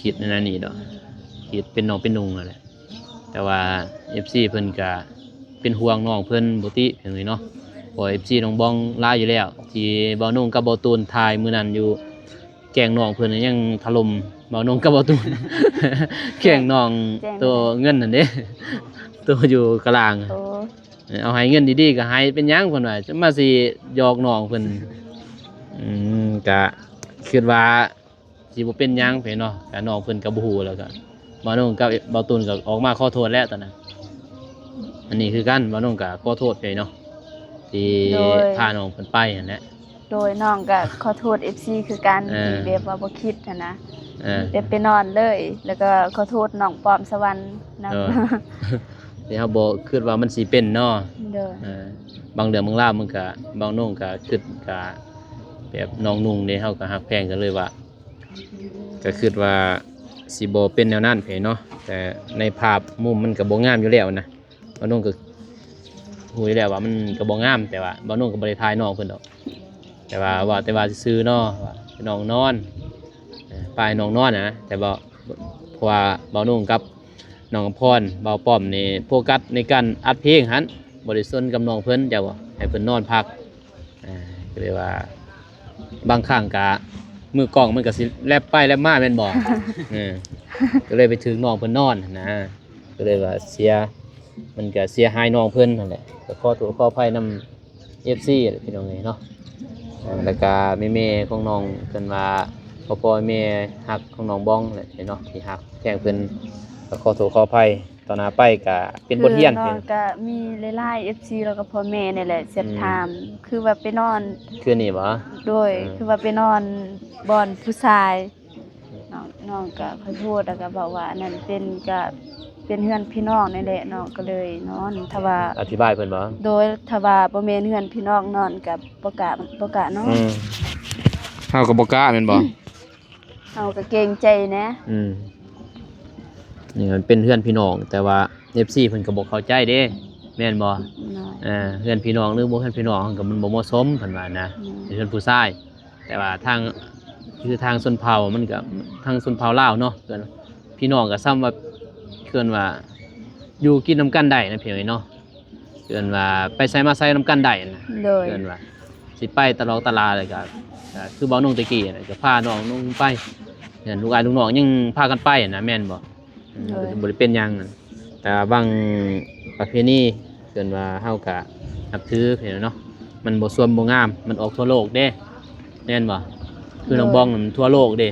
ຄິດນັ້ນນີ້ດອກ ຄິດເປັນນ້ອງເປັນນຸ່ງຫັ້ນແຫຼະ. ແຕ່ວ່າເອັຟຊີເພິ່ນກະເປັນຫ່ວງນ້ອງເພິ່ນບໍ່ຕິເພິ່ນເນາະ ເພາະເອັຟຊີນ້ອງບອງຫຼາຍຢູ່ແລ້ວ ທີ່ບ່າວນົງກັບບ່າວຕູນຖ່າຍມື້ນັ້ນຢູ່ ແກ້ງນ້ອງເພິ່ນຍັງຖະຫຼົ່ມບ່າວນົງກັບບ່າວຕູນ ແກ້ງນ້ອງ ແກ້ງໂຕເງິນຫັ້ນເດ້ ໂຕຢູ່ກະລາງ ເອີ ເອົາໃຫ້ເງິນດີໆກໍໃຫ້ ເປັນຫຍັງເພິ່ນວ່າ ຈະມາຊິຫຍອກນ້ອງເພິ່ນ. ອືມ ກະຄິດວ່າ ຊິບໍ່ເປັນຫຍັງເພເນາະ ກະນ້ອງເພິ່ນກໍບໍ່ຮູ້ ແລ້ວກໍບ່າວນົງກັບບ່າວຕຸນກໍອອກມາຂໍໂທດແລ້ວຕອນນັ້ນ. ອັນນີ້ຄືກັນ ບ່າວນົງກໍຂໍໂທດເພເນາະ ທີ່ ໂດຍ ພານ້ອງເພິ່ນໄປຫັ້ນແຫຼະ. ໂດຍ ນ້ອງກໍຂໍໂທດເອັຟຊີຄືກັນ ເອີ ທີ່ແບບວ່າບໍ່ຄິດຫັ້ນນະ ເອີ ແບບໄປນອນເລີຍ ແລ້ວກໍຂໍໂທດນ້ອງປອມສະຫວັນນຳ ເອີ ທີ່ເຮົາບໍ່ຄິດວ່າມັນຊິເປັນເນາະ. ໂດຍ ເອີ ບາງເລື່ອງບາງລາວມັນກໍ ບ່າວນົງກໍຄິດ ກໍແບບນ້ອງນຸ່ງເດ້ ເຮົາກໍຮັກແພງກັນເລີຍວ່າ ກໍຄິດວ່າຊິບໍ່ເປັນແນວນັ້ນເພເນາະ ແຕ່ໃນພາບມຸມມັນກໍບໍ່ງາມຢູ່ແລ້ວນະ. ບ່າວນົງກໍຮູ້ຢູ່ແລ້ວວ່າມັນກໍບໍ່ງາມ ແຕ່ວ່າບ່າວນົງກໍບໍ່ໄດ້ຖ່າຍນ້ອງເພິ່ນດອກ ແຕ່ວ່າເວົ້າແຕ່ວ່າຊື່ໆເນາະ ວ່າໃຫ້ນ້ອງນອນ ເອີ ປາຍນ້ອງນອນນະ ແຕ່ບໍ່ ເພາະວ່າບ່າວນົງກັບນ້ອງອຳພອນ ບ່າວປ້ອມນີ້ໂຟກັສໃນການອັດເພງຫັ້ນ ບໍ່ໄດ້ສົນກັບນ້ອງເພິ່ນ ເຈົ້າ ໃຫ້ເພິ່ນນອນພັກ. ອ່າ ກໍເລີຍວ່າ ບາງຄັ້ງກະມືກ້ອງມັນກະຊິແລັບໄປແລັບມາແມ່ນບໍ່? ເອີ ກໍເລີຍໄປຖືກນ້ອງເພິ່ນນອນຫັ້ນນະ ກໍເລີຍວ່າເສຍ ມັນກະເສຍຫາຍນ້ອງເພິ່ນຫັ້ນແຫຼະ. ກໍຂໍໂທດຂໍອະໄພນຳເອັຟຊີແຫຼະ ພີ່ນ້ອງເອີຍເນາະ. ເອີ ແລ້ວກະແມ່ໆຂອງນ້ອງເພິ່ນວ່າ ພໍ່ໆແມ່ຮັກຂອງນ້ອງບອງແຫຼະເນາະ ທີ່ຮັກແພງເພິ່ນ ກໍຂໍໂທດຂໍອະໄພ. ຕອນໜ້າໄປກະເປັນບົດຮຽນ ຄືນ້ອງກະມີຫຼາຍໆເອັຟຊີ ແລ້ວກໍພໍ່ແມ່ນີ້ແຫຼະແຊັດ ອືມ ຖາມ ຄືວ່າໄປນອນ ຄືນີ້ບໍ? ໂດຍ ເອີ ຄືວ່າໄປນອນບ່ອນຜູ້ຊາຍ. ນ້ອງ ນ້ອງກະຂໍໂທດ ແລ້ວກະບອກວ່າອັນນັ້ນເປັນ ກະເປັນເຮືອນພີ່ນ້ອງນີ້ແຫຼະ ນ້ອງກໍເລີຍນອນ. ຖ້າວ່າ ອະທິບາຍເພິ່ນບໍ? ໂດຍ ຖ້າວ່າບໍ່ແມ່ນເຮືອນພີ່ນ້ອງນອນກະບໍ່ກ້າ ບໍ່ກ້ານອນ. ອືມ ເຮົາກໍບໍ່ກ້າແມ່ນບໍ? ເຮົາກໍເກງໃຈແດ່. ອືມ ນີ້ມັນເປັນເຮືອນພີ່ນ້ອງ ແຕ່ວ່າເອັຟຊີເພິ່ນກໍບໍ່ເຂົ້າໃຈເດ້. ແມ່ນບໍ່? ໂດຍ ເອີ ເຮືອນພີ່ນ້ອງ ຫຼືບໍ່ເຮືອນພີ່ນ້ອງ ມັນກໍມັນບໍ່ເໝາະສົມ ເພິ່ນວ່ານະ ໂດຍ ເປັນເຮືອນຜູ້ຊາຍ. ແຕ່ວ່າທາງ ຄືທາງຊົນເຜົ່າ ມັນກໍທາງຊົນເຜົ່າລາວເນາະ ເອີ້ນ ພີ່ນ້ອງກໍສ່ຳວ່າ ເອີ້ນວ່າ ຢູ່ກິນນຳກັນໄດ້ນະ ພີ່ນ້ອງເນາະ. ເອີ້ນວ່າ ໄປໃສມາໃສນຳກັນໄດ້ນະ ໂດຍ ເອີ້ນວ່າ ຊິໄປຕະຫຼອກຕະຫຼາ ແລ້ວກໍ ກໍຄືເວົ້ານ້ອງແຕ່ກີ້ນະ ກໍພານ້ອງນຸ່ງໄປ ເອີ້ນ ລູກອ້າຍລູກນ້ອງຍັງພາກັນໄປນະ ແມ່ນບໍ່? ອືມ ໂດຍ ບໍ່ໄດ້ເປັນຫຍັງ. ແຕ່ວ່າບາງປະເພນີ ເອີ້ນວ່າເຮົາກະນັບຖືເນາະ ມັນບໍ່ຊວມບໍ່ງາມ ມັນອອກທົ່ວໂລກເດ້ ແມ່ນບໍ່? ຄື ໂດຍ ນ້ອງບອງນັ້ນທົ່ວໂລກເດ້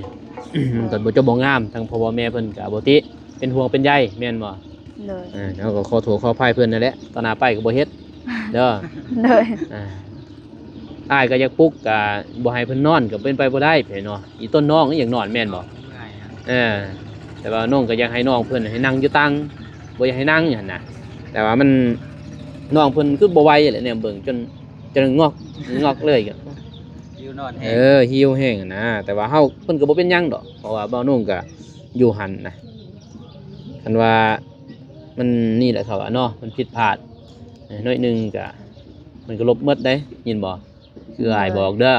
ມັນກໍບໍ່ຈະບໍ່ງາມ ທາງພໍ່ບໍ່ແມ່ເພິ່ນກໍບໍ່ຕິ ເປັນຫ່ວງເປັນໃຍ ແມ່ນບໍ່? ໂດຍ ເອີ ເຮົາກໍຂໍໂທດຂໍອະໄພເພິ່ນນັ້ນແຫຼະ ຕໍ່ໜ້າໄປກໍບໍ່ເຮັດເດີ. ໂດຍ ອ່າ ອ້າຍກໍຢາກປຸກ ກໍບໍ່ໃຫ້ເພິ່ນນອນ ກໍເປັນໄປບໍ່ໄດ້ເນາະ ອີຕົນນ້ອງຍັງຢາກນອນແມ່ນບໍ່? ເອີ ແຕ່ວ່ານ້ອງກໍຢາກໃຫ້ນ້ອງເພິ່ນໃຫ້ນັ່ງຢູ່ຕັ່ງ ບໍ່ຢາກໃຫ້ນັ່ງຫັ້ນນະ ແຕ່ວ່າມັນ ນ້ອງເພິ່ນຄືບໍ່ໄຫວແຫຼະ ແນມເບິ່ງຈົນ ຈົນງອກງອກເລີຍ ຫິວນອນແຮງ ເອີ ຫິວແຮງຫັ້ນນະ. ແຕ່ວ່າເຮົາ ເພິ່ນກໍບໍ່ເປັນຫຍັງດອກ ເພາະວ່າບ່າວນົງກໍຢູ່ຫັ້ນນະ ຄັນວ່າມັນນີ້ແຫຼະເຂົາວ່າເນາະ ມັນຜິດພາດໜ້ອຍໜຶ່ງກໍ ມັນກໍລົບໝົດເດ້ ຍິນບໍ່? ຄືອ້າຍບອກເດີ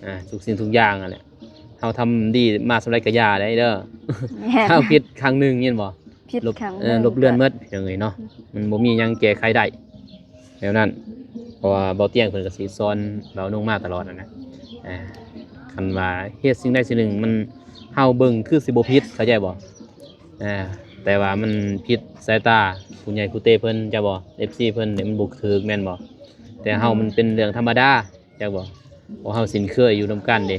ອ່າ ທຸກສິ່ງທຸກຢ່າງຫັ້ນແຫຼະ ເຮົາທຳດີມາສ່ຳໃດກໍຢ່າໄດ້ເດີ ແມ່ນ ຖ້າເຮົາຜິດຄັ້ງໜຶ່ງ ຍິນບໍ່? ຜິດ ລົບ ຄັ້ງໜຶ່ງ ເອີ ລົບເລື່ອນໝົດ ເອີ ພີ່ນ້ອງເອີຍເນາະ ອືມ ມັນບໍ່ມີຫຍັງແກ້ໄຂໄດ້ແນວນັ້ນ ເພາະວ່າເບົາຕຽງເພິ່ນກໍຊິສອນເບົານົງມາຕະຫຼອດຫັ້ນນະ ອ່າ ຄັນວ່າເຮັດສິ່ງໃດສິ່ງໜຶ່ງ ມັນ ເຮົາເບິ່ງຄືຊິບໍ່ຜິດ ເຂົ້າໃຈບໍ່? ອ່າ ແຕ່ວ່າມັນຜິດສາຍຕາຜູ້ໃຫຍ່ຜູ້ເຕເພິ່ນ ເຈົ້າບໍ່? ເອັຟຊີເພິ່ນນີ້ມັນບໍ່ຖືກແມ່ນບໍ່? ແຕ່ເຮົາ ອືມ ມັນເປັນເລື່ອງທຳມະດາ ຈັກບໍ່? ເພາະເຮົາຊິນເຄີຍຢູ່ນຳກັນເດ້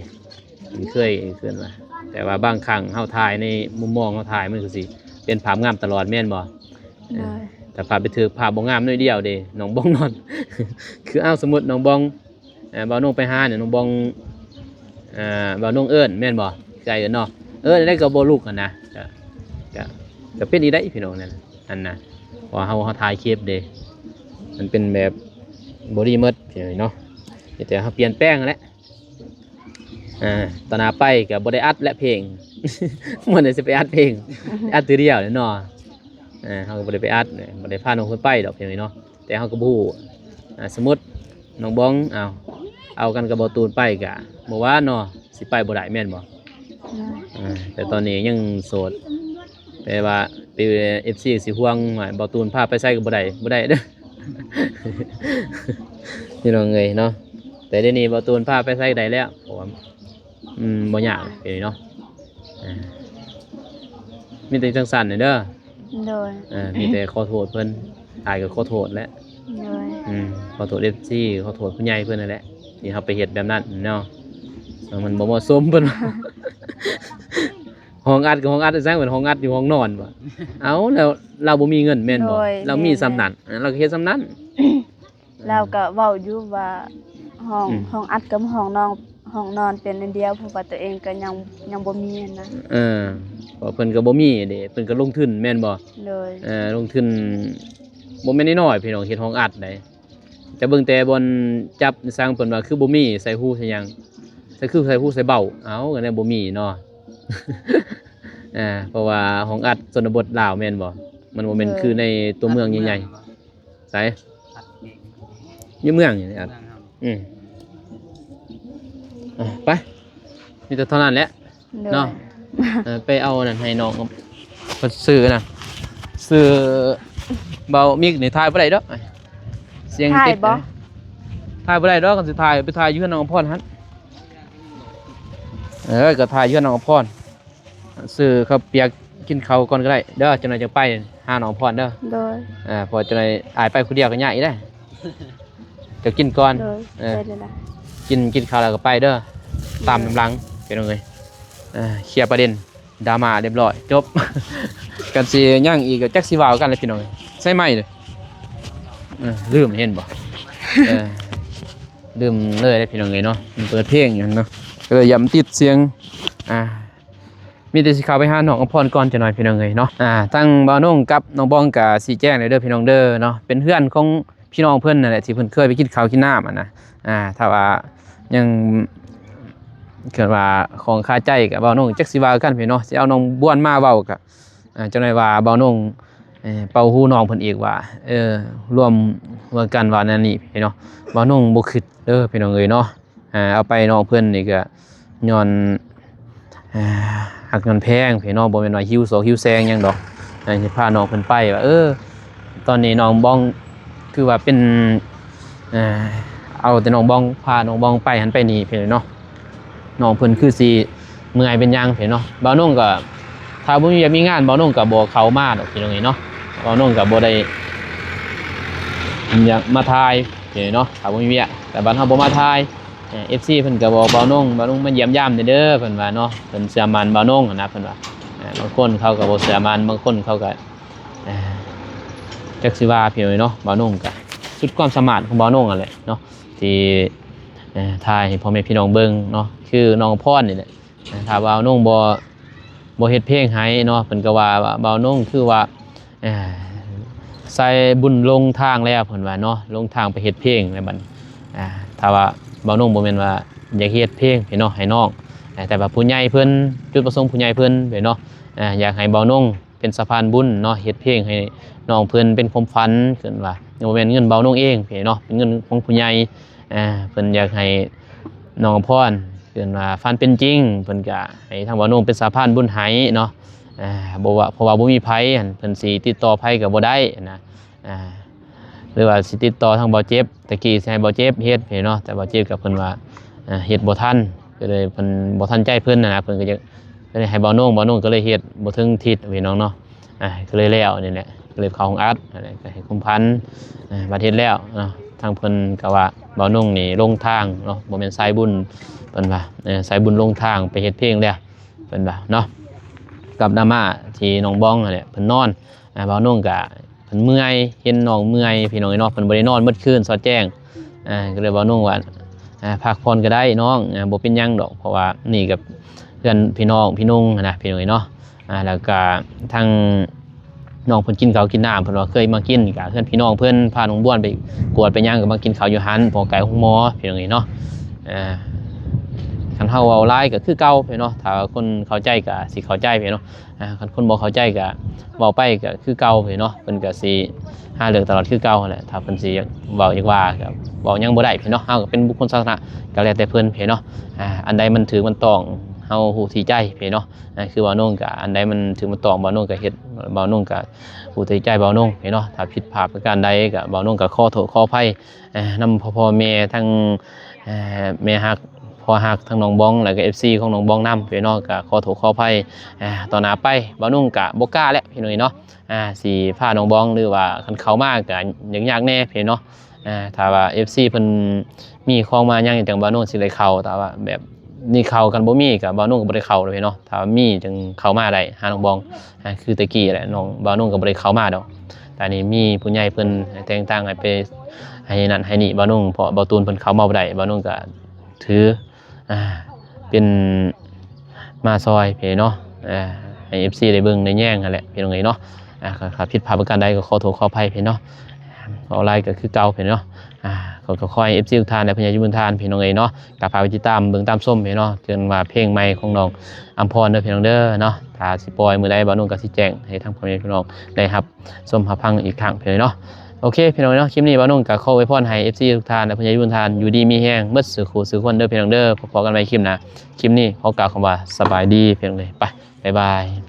ຊິນເຄີຍເອີ້ນວ່າ ແຕ່ວ່າບາງຄັ້ງເຮົາຖ່າຍໃນມຸມມອງເຮົາຖ່າຍ ມັນກໍຊິເປັນພາບງາມຕະຫຼອດແມ່ນບໍ່? ໂດຍ ເອີ ຖ້າພາບໄປຖືກພາບບໍ່ງາມໜ້ອຍດຽວເດ້ ນ້ອງບອງນອນ ຄືເອົາ ສົມມຸດນ້ອງບອງ ເອີ ບ່າວນົງໄປຫານີ້ ນ້ອງບອງ ເອີ ບ່າວນົງເອີ້ນແມ່ນບໍ່? ຄືອ້າຍເອີ້ນເນາະ ເອີ້ນແລ້ວກໍບໍ່ລຸກຫັ້ນນະ ກໍ ກໍ ກໍເປັນອີກໄດ໋ພີ່ນ້ອງນັ້ນ ອັນນະ ເພາະວ່າເຮົາ ເຮົາຖ່າຍຄລິບເດ້ ມັນເປັນແບບບໍ່ດີໝົດພີ່ນ້ອງເນາະ ມີແຕ່ເຮົາປ່ຽນແປງຫັ້ນແຫຼະ ອ່າ ຕໍ່ໜ້າໄປກໍບໍ່ໄດ້ອັດແຫຼະເພງ ມື້ນີ້ຊິໄປອັດເພງ ອັດເທື່ອດຽວແຫຼະເນາະ ອ່າ ເຮົາກໍບໍ່ໄດ້ໄປອັດ ບໍ່ໄດ້ພານ້ອງເພິ່ນໄປດອກພີ່ນ້ອງເນາະ ແຕ່ເຮົາກໍບໍ່ຮູ້ ອ່າ ສົມມຸດນ້ອງບອງ ເອົາ ເອົາກັນກັບບ່າວຕູນໄປກະ ເມື່ອວານເນາະ ຊິໄປບໍ່ໄດ້ແມ່ນບໍ່? ໂດຍ ອ່າ ແຕ່ຕອນນີ້ຍັງໂສດ ແປວ່າ ເອັຟຊີ ຊິຫ່ວງວ່າບ່າວຕູນພາໄປໃສກໍບໍ່ໄດ້ ບໍ່ໄດ້ເດີ ພີ່ນ້ອງເອີຍເນາະ ແຕ່ດຽວນີ້ບ່າວຕູນພາໄປໃສກໍໄດ້ແລ້ວ ເພາະວ່າ ອືມ ບໍ່ຍາກເດ້ເນາະ ອ່າ ມີແຕ່ຈັ່ງຊັ້ນເດີ ໂດຍ ເອີ ມີແຕ່ຂໍໂທດເພິ່ນ ອ້າຍກໍຂໍໂທດແຫຼະ ໂດຍ ອືມ ຂໍໂທດເອັຟຊີ ຂໍໂທດຜູ້ໃຫຍ່ເພິ່ນນັ້ນແຫຼະ ທີ່ເຮົາໄປເຮັດແບບນັ້ນເນາະ ມັນບໍ່ເໝາະສົມ ເພິ່ນວ່າ ຫ້ອງອັດກໍຫ້ອງອັດ ສ້າງເປັນຫ້ອງອັດຢູ່ຫ້ອງນອນບໍ? ເອົ້າ ແລ້ວລາວບໍ່ມີເງິນແມ່ນບໍ? ໂດຍ ລາວມີສ່ຳນັ້ນ ແມ່ນໆ ລາວກໍເຮັດສ່ຳນັ້ນ ລາວກໍເວົ້າຢູ່ວ່າ ຫ້ອງ ອືມ ຫ້ອງອັດກັບຫ້ອງນອນ ຫ້ອງນອນເປັນອັນດຽວ ເພາະວ່າຕົວເອງກໍຍັງ ຍັງບໍ່ມີຫັ້ນນະ ເອີ ເພາະເພິ່ນກໍບໍ່ມີເດ້ ເພິ່ນກໍລົງທຶນແມ່ນບໍ່? ໂດຍ ເອີ ລົງທຶນບໍ່ແມ່ນນ້ອຍໆ ພີ່ນ້ອງ ເຮັດຫ້ອງອັດໃດ ຈະເບິ່ງແຕ່ບ່ອນຈັບສັງ ເພິ່ນວ່າຄືບໍ່ມີໃສ່ຮູໃສ່ຫຍັງ ໃສ່ຄືໃສ່ຮູໃສ່ເບົ້າ ເອົ້າ ກໍແນວບໍ່ມີເນາະ ເອີ ເພາະວ່າຫ້ອງອັດຊົນນະບົດລາວແມ່ນບໍ່? ມັນບໍ່ແມ່ນ ໂດຍ ຄືໃນຕົວເມືອງໃຫຍ່ໆ ໃສ? ຢູ່ເມືອງນີ້ອັດ ເມືອງເຮົາ ອືມ ອ່ະ ໄປ ມີແຕ່ເທົ່ານັ້ນແຫຼະ ໂດຍ ເນາະ ເອີ ໄປເອົາອັນນັ້ນໃຫ້ນ້ອງ ເພິ່ນຊື້ອັນນັ້ນ ຊື້ ເບົາມິກນີ້ຖ່າຍບໍ່ໄດ້ດອກ ສຽງຕິດ ຖ່າຍບໍ່ ເດ້ ຖ່າຍບໍ່ໄດ້ດອກ ຄັນຊິຖ່າຍ ໄປຖ່າຍຢູ່ເຮືອນນ້ອງອຳພອນຫັ້ນ ເອີ ກໍຖ່າຍຢູ່ເຮືອນນ້ອງອຳພອນ ຊື້ເຂົ້າປຽກກິນເຂົ້າກ່ອນກໍໄດ້ເດີ ຈັກໜ່ອຍຈັ່ງໄປຫານ້ອງອຳພອນເດີ ໂດຍ ເອີ ເພາະວ່າຈັກໜ່ອຍອ້າຍໄປຜູ້ດຽວກໍຍາກອີກເດ້ ເຈົ້າກິນກ່ອນ ໂດຍ ເອີ ໄປເລີຍລະ ກິນ ກິນເຂົ້າແລ້ວກໍໄປເດີ ຕາມນຳຫຼັງ ພີ່ນ້ອງເອີຍ ເອີ ເຄລຍປະເດັນດຣາມາລຽບຮ້ອຍ ຈົບ ກັນຊິຫຍັງອີກກໍຈັກຊິເວົ້າກັນແຫຼະ ພີ່ນ້ອງເອີຍ ໃສ່ໄມເດີ ເອີ ລືມ ເຫັນບໍ່ ເອີ ລືມເລີຍເດ້ ພີ່ນ້ອງເອີຍເນາະ ມັນເປີດເພງຢູ່ເນາະ ກໍເລີຍຢ້ານມັນຕິດສຽງ ອ່າ ມີແຕ່ຊິເຂົ້າໄປຫານ້ອງອຳພອນກ່ອນຈັກໜ່ອຍ ພີ່ນ້ອງເອີຍເນາະ ອ່າ ທາງບ່າວນົງກັບນ້ອງບອງກໍຊີ້ແຈງແລ້ວເດີ ພີ່ນ້ອງເດີເນາະ ເປັນເຮືອນຂອງພີ່ນ້ອງເພິ່ນນັ້ນແຫຼະ ທີ່ເພິ່ນເຄີຍໄປກິນເຂົ້າກິນນ້ຳຫັ້ນນະ ອ່າ ຖ້າວ່າຍັງ ເອີ້ນວ່າຂ້ອງຄາໃຈ ກໍບ່າວນົງຈັກຊິວ່າຄືກັນພີ່ນ້ອງເນາະ ຊິເອົານ້ອງບວນມາເວົ້າກໍ ອ່າ ຈັກໜ່ອຍວ່າບ່າວນົງ ເອີ ເປົ່າຫູນ້ອງເພິ່ນອີກວ່າ ເອີ ລວມເມືອກັນວ່າແນວນີ້ເນາະ. ບ່າວນົງບໍ່ຄິດເດີພີ່ນ້ອງເອີຍເນາະ. ເອົາໄປນ້ອງເພິ່ນນີ້ກໍຍ້ອນ ເອີ ຮັກຍ້ອນແພງພີ່ນ້ອງ, ບໍ່ແມ່ນວ່າຫິວສອກຫິວແສງຫຍັງດອກ. ເອີ ຊິພານ້ອງເພິ່ນໄປວ່າ ເອີ ຕອນນີ້ນ້ອງບອງຄືວ່າເປັນ ເອີ ເອົາແຕ່ນ້ອງບອງ ພານ້ອງບອງໄປຫັ້ນໄປນີ້ພີ່ນ້ອງເນາະ. ນ້ອງເພິ່ນຄືຊິເມື່ອຍເປັນຫຍັງພີ່ນ້ອງເນາະ. ບ່າວນົງກໍ ຖ້າບໍ່ມີວຽກມີງານ ບ່າວນົງກໍບໍ່ເຂົ້າມາດອກພີ່ນ້ອງເອີຍເນາະ. ບ່າວນົງກໍບໍ່ໄດ້ ຢາກມາຖ່າຍພີ່ນ້ອງເນາະ ຖ້າບໍ່ມີວຽກ. ແຕ່ບັດເຮົາບໍ່ມາຖ່າຍ ເອີ ເອັຟຊີເພິ່ນກໍບອກບ່າວນົງ ບ່າວນົງມາຢ້ຽມຢາມແດ່ເດີ ເພິ່ນວ່າເນາະ. ເພິ່ນເຊື່ອໝັ້ນບ່າວນົງຫັ້ນນະ ເພິ່ນວ່າ. ເອີ ບາງຄົນເຂົາກໍບໍ່ເຊື່ອໝັ້ນ ບາງຄົນເຂົາກໍ ເອີ ຈັກຊິວ່າພີ່ນ້ອງເນາະ. ບ່າວນົງກໍສຸດຄວາມສາມາດຂອງບ່າວນົງຫັ້ນແຫຼະເນາະ ທີ່ ເອີ ຖ່າຍໃຫ້ພໍ່ແມ່ພີ່ນ້ອງເບິ່ງເນາະ. ຄືນ້ອງອຳພອນນີ້ແຫຼະ ເອີ ຖ້າບ່າວນົງບໍ່ ບໍ່ເຮັດເພງໃຫ້ເນາະ ເພິ່ນກໍວ່າ ວ່າບ່າວນົງຄືວ່າ ເອີ ສາຍບຸນຫຼົງທາງແລ້ວ ເພິ່ນວ່າເນາະ, ຫຼົງທາງໄປເຮັດເພງແລ້ວບັດ. ເອີ ຖ້າວ່າບ່າວນົງບໍ່ແມ່ນວ່າຢາກເຮັດເພງໃຫ້ເນາະ ໃຫ້ນ້ອງ ເອີ ແຕ່ວ່າຜູ້ໃຫຍ່ເພິ່ນ ຈຸດປະສົງຜູ້ໃຫຍ່ເພິ່ນເນາະ ເອີ ຢາກໃຫ້ບ່າວນົງ ເປັນສະພານບຸນເນາະ ເຮັດເພງໃຫ້ນ້ອງເພິ່ນເປັນຄວາມຝັນ ເພິ່ນວ່າ ບໍ່ແມ່ນເງິນບ່າວນົງເອງເນາະ ເປັນເງິນຂອງຜູ້ໃຫຍ່. ເອີ ເພິ່ນຢາກໃຫ້ນ້ອງອຳພອນ ເພິ່ນວ່າຝັນເປັນຈິງ ເພິ່ນກະໃຫ້ທາງບ່າວນົງເປັນສະພານບຸນໃຫ້ເນາະ. ເອີ ບໍ່ວ່າ ເພາະວ່າບໍ່ມີໃຜຫັ້ນ ເພິ່ນຊິຕິດຕໍ່ໃຜກໍບໍ່ໄດ້ນະ. ເອີ ຫຼືວ່າຊິຕິດຕໍ່ທາງບ່າວເຈັບ ຕະກີ້ຊິໃຫ້ບ່າວເຈັບເຮັດເນາະ ແຕ່ບ່າວເຈັບກໍເພິ່ນວ່າ ເອີ ເຮັດບໍ່ທັນ ກໍເລີຍເພິ່ນບໍ່ທັນໃຈເພິ່ນນະ ເພິ່ນກໍຢາກ ກໍເລີຍໃຫ້ບ່າວນົງ ບ່າວນົງກໍເລີຍເຮັດບໍ່ເຖິງທິດພີ່ນ້ອງເນາະ. ອ່າ ກໍເລີຍແລ້ວນີ້ແຫຼະ ກໍເລີຍເຂົ້າຫ້ອງອັດ ກໍໃຫ້ຄວາມຝັນ. ອ່າ ບັດເຮັດແລ້ວເນາະ ທາງເພິ່ນກໍວ່າບ່າວນົງນີ້ຫຼົງທາງເນາະ ບໍ່ແມ່ນສາຍບຸນ ເພິ່ນວ່າ ເອີ ສາຍບຸນຫຼົງທາງໄປເຮັດເພງແລ້ວ ເພິ່ນວ່າເນາະ. ກັບໜ້າມ້າທີ່ນ້ອງບອງຫັ້ນແຫຼະ ເພິ່ນນອນ ອ່າ ບ່າວນົງກະ ເພິ່ນເມື່ອຍ ເຫັນນ້ອງເມື່ອຍພີ່ນ້ອງເອີຍເນາະ ເພິ່ນບໍ່ໄດ້ນອນໝົດຄືນສອດແຈ້ງ. ອ່າ ກໍເລີຍບ່າວນົງວ່າ ອ່າ ພັກຜ່ອນກໍໄດ້ນ້ອງ ອ່າ ບໍ່ເປັນຫຍັງດອກ ເພາະວ່ານີ້ກໍເພື່ອນພີ່ນ້ອງ ພີ່ນຸ່ງຫັ້ນນະ ພີ່ນ້ອງເອີຍເນາະ. ອ່າ ແລ້ວກໍທາງນ້ອງເພິ່ນກິນເຂົ້າກິນນ້ຳ ເພິ່ນວ່າເຄີຍມາກິນ ກໍເຮືອນພີ່ນ້ອງເພິ່ນ ພານ້ອງບວນໄປກວດໄປຫຍັງ ກໍມາກິນເຂົ້າຢູ່ຫັ້ນ ບໍ່ໄກໂຮງໝໍ ພີ່ນ້ອງເອີຍເນາະ. ອ່າ ຄັນເຮົາເວົ້າຫຼາຍກໍຄືເກົ່າພີ່ນ້ອງເນາະ ຖ້າວ່າຄົນເຂົ້າໃຈກໍຊິເຂົ້າໃຈພີ່ນ້ອງເນາະ. ອ່າ ຄັນຄົນບໍ່ເຂົ້າໃຈກໍເວົ້າໄປກໍຄືເກົ່າເນາະ ເພິ່ນກໍຊິຫາເລື່ອງຕະຫຼອດຄືເກົ່າຫັ້ນແຫຼະ. ຖ້າເພິ່ນຊິຢາກເວົ້າຢາກວ່າກໍເວົ້າຫຍັງບໍ່ໄດ້ພີ່ນ້ອງເນາະ ເຮົາກໍເປັນບຸກຄົນສາທາລະນະ ກໍແລ້ວແຕ່ເພິ່ນພີ່ນ້ອງເນາະ. ອ່າ ອັນໃດມັນຖືກມັນຕ້ອງ ເຮົາຮູ້ທີ່ໃຈພີ່ນ້ອງເນາະ. ອ່າ ຄືບ່າວນົງກໍ ອັນໃດມັນຖືກມັນຕ້ອງ ບ່າວນົງກໍເຮັດ ບ່າວນົງກໍຮູ້ທີ່ໃຈບ່າວນົງພີ່ນ້ອງເນາະ. ຖ້າຜິດພາດປະການໃດກໍ ບ່າວນົງກໍຂໍໂທດຂໍອະໄພ ອ່າ ນຳພໍ່ໆແມ່ທັງ ເອີ ແມ່ຮັກ ພໍ່ຮັກ ທັງນ້ອງບອງ ແລ້ວກໍເອັຟຊີຂອງນ້ອງບອງນຳພີ່ນ້ອງເນາະ. ກໍຂໍໂທດຂໍອະໄພ ອ່າ ຕໍ່ໜ້າໄປ ບ່າວນົງກະບໍ່ກ້າແລ້ວພີ່ນ້ອງເອີຍເນາະ ອ່າ ຊິພານ້ອງບອງ ຫຼືວ່າຄັນເຂົ້າມາກະຍາກໆແດ່ພີ່ນ້ອງເນາະ. ອ່າ ຖ້າວ່າເອັຟຊີເພິ່ນມີຂອງມາຫຍັງຈັ່ງ ບ່າວນົງຊິໄດ້ເຂົ້າ ແຕ່ວ່າແບບນີ້ເຂົ້າ ຄັນບໍ່ມີກະບ່າວນົງກໍບໍ່ໄດ້ເຂົ້າເນາະ. ຖ້າວ່າມີຈຶ່ງເຂົ້າມາໄດ້ຫານ້ອງບອງ ອ່າ ຄືແຕ່ກີ້ແຫຼະ ນ້ອງ ບ່າວນົງກໍບໍ່ໄດ້ເຂົ້າມາດອກ. ແຕ່ນີ້ມີຜູ້ໃຫຍ່ເພິ່ນແຕ່ງຕັ້ງໃຫ້ໄປ ໃຫ້ນັ້ນໃຫ້ນີ້ ບ່າວນົງ ເພາະບ່າວຕູນເພິ່ນເຂົ້າມາບໍ່ໄດ້ ບ່າວນົງກໍຖື ອ່າ ເປັນມາຊ່ອຍພີ່ເນາະ ອ່າ ໃຫ້ເອັຟຊີໄດ້ເບິ່ງໄດ້ແຍງຫັ້ນແຫຼະພີ່ນ້ອງເອີຍເນາະ. ອ່າ ຖ້າຜິດພາດປະການໃດກໍຂໍໂທດຂໍອະໄພພີ່ເນາະ ເວົ້າຫຼາຍກໍຄືເກົ່າພີ່ເນາະ. ອ່າ ກໍ ກໍຂໍໃຫ້ເອັຟຊີທຸກທ່ານ ແລະ ພະຍາຍາດບຸນທ່ານພີ່ນ້ອງເອີຍເນາະ ກໍຝາກໄປຕິດຕາມເບິ່ງຕາມຊົມພີ່ເນາະ ເຖິງວ່າເພງໃໝ່ຂອງນ້ອງອຳພອນເດີພີ່ນ້ອງເດີເນາະ. ຖ້າຊິປ່ອຍມື້ໃດ ບ່າວນົງກໍຊິແຈ້ງໃຫ້ທາງພໍ່ແມ່ພີ່ນ້ອງໄດ້ຮັບ ຊົມຮັບຟັງອີກຄັ້ງພີ່ນ້ອງເນາະ. ໂອເຄພີ່ນ້ອງເນາະ ຄລິບນີ້ບ່າວນົງກໍຂໍອວຍພອນໃຫ້ເອັຟຊີທຸກທ່ານ ແລະ ພະຍາຍາດບຸນທ່ານ ຢູ່ດີມີແຮງໝົດສູ່ຄູ່ສູ່ຄົນເດີພີ່ນ້ອງເດີ. ພໍ້ກັນໃໝ່ຄລິບໜ້າ ຄລິບນີ້ຂໍກ່າວຄຳວ່າສະບາຍດີພີ່ນ້ອງເດີ. ໄປ ບາຍບາຍ.